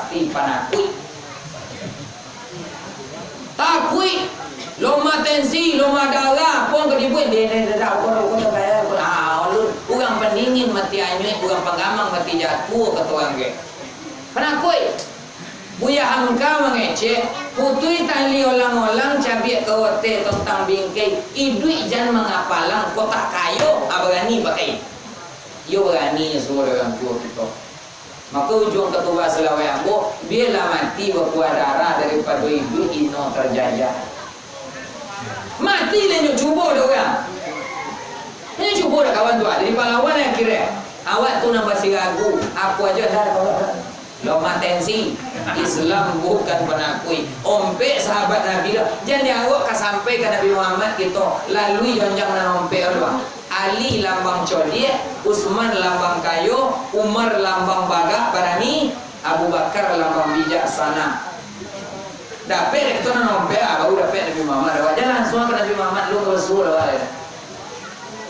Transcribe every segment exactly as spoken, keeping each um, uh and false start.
Tapi panakuik. Takuik. Loma tensi, loma darah, pun ka dibuek, dia, dia, dia, dia, pun, pun, pun, ah, alun. Urang pandingin mati anyuik, urang panggamang mati jatuah, kato urang ke. Panakuik. Buya Hamka mangecek, putuih tali olang-olang, cabiak ka oteh tontang bingkai, iduik jan mangapalang, kok tak kayo, ah, barani pakai. Iyo barani suruah urang tuo kito. Mako ujuang katuba salawek ambo, bialah mati bakuah darah daripado iduik ino tarjajah. Mati lah inyo cubo dah urang. Inyo cubo dah kawan tu, ah, jadi pahlawan yang kira. Awak tu nan basiragu, apo ajo dah, dah, dah. Loma tensi. Islam bukan panakuik. Ompek sahabat Nabi dah. Jan diarok ka sampai ka Nabi Muhammad kito. Lalui jonjang nan ompek tu, ah. Ali lambang codiak, Utsman lambang kayo, Umar lambang bagak barani, Abu Bakar lambang bijaksana. Dapek dek tu nan ompek, ah, baru dapek Nabi Muhammad. Awak jan langsuang ka Nabi Muhammad, lu ka Rasul awak.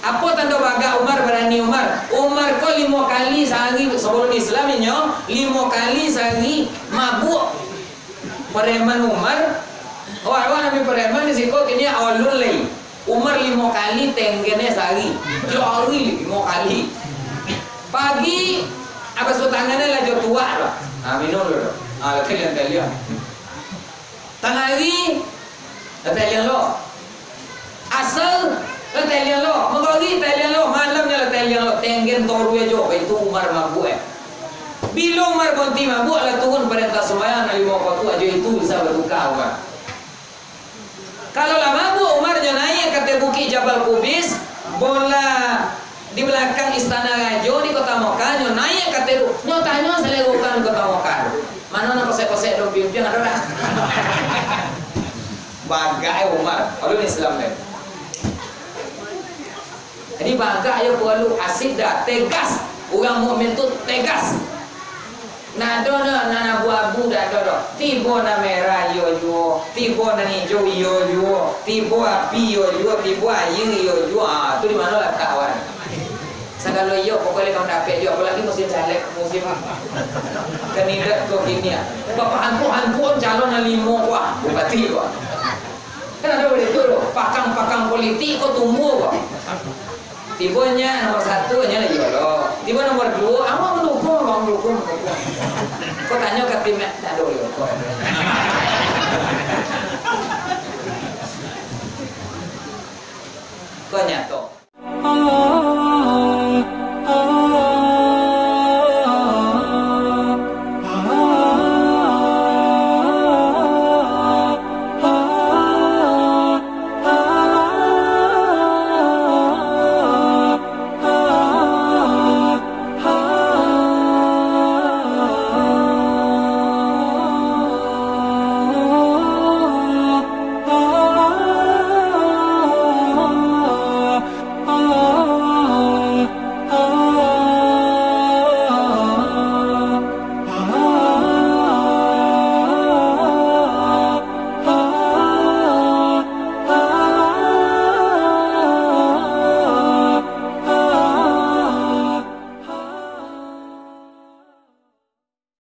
Apo tando bagak Umar barani Umar? Umar ko limo kali sahari sabalun Islam inyo, limo kali sahari mabuak. Pareman Umar, awak-awak nan pareman di siko kini alun lai. Umar limo kali tenggennyo sahari. Tiok hari limo kali. Pagi, abasuah tangan lah jo tuak tu. Ha, minum dulu. Ha, lah taliang-taliang. Tangah hari, lah taliang lo. Asa, lah taliang lo. Magharib, taliang lo. Malam nyo lah taliang lo. Tenggen toruih ajo. Baitu Umar mabuak, eh. Bilo Umar baranti mabuak, lah turun parentah sumbayang nan limo wakatu, ajo itu bisa batuka Umar. Kalau lah mabuak Umar, nyo naiak ka ateh Bukik Jabal Kubais, bola di balakang istana rajo di Kota Mekah, nyo naiak ka ateh tu, nyo tanyo salero urang di Kota Mekah tu, "Mano nan kosek-kosek tu, piang-piang ado dak?" Bagak Umar, alun Islam deh. Jadi, bagak yo paralu, asid dah, tegas. Urang mukmin tu tegas. Nah, ado nah, nan abu-abu dak ado doh. Tibo nan merah iyo juo, tibo nan ijo iyo juo, tibo api iyo juo, tibo aia iyo juo. Ah, tu di mano latak awak? Sagalo iyo, pokoknyo kamu dapek juo, apolagi musim caleg, musim kandidat ko kini ah. Bapahantuak-hantuak calon nan limo ko ah, bupati ko ah. Kan ado baitu tu, pakang-pakang politik ko tumbuah ko. Tibo nyo nomor satu nyo lah iyo lo. Tibo nomor duo, awak mandukuang, awak mandukuang, mandukuang. Ko tanyo ka tim, dak ado lo.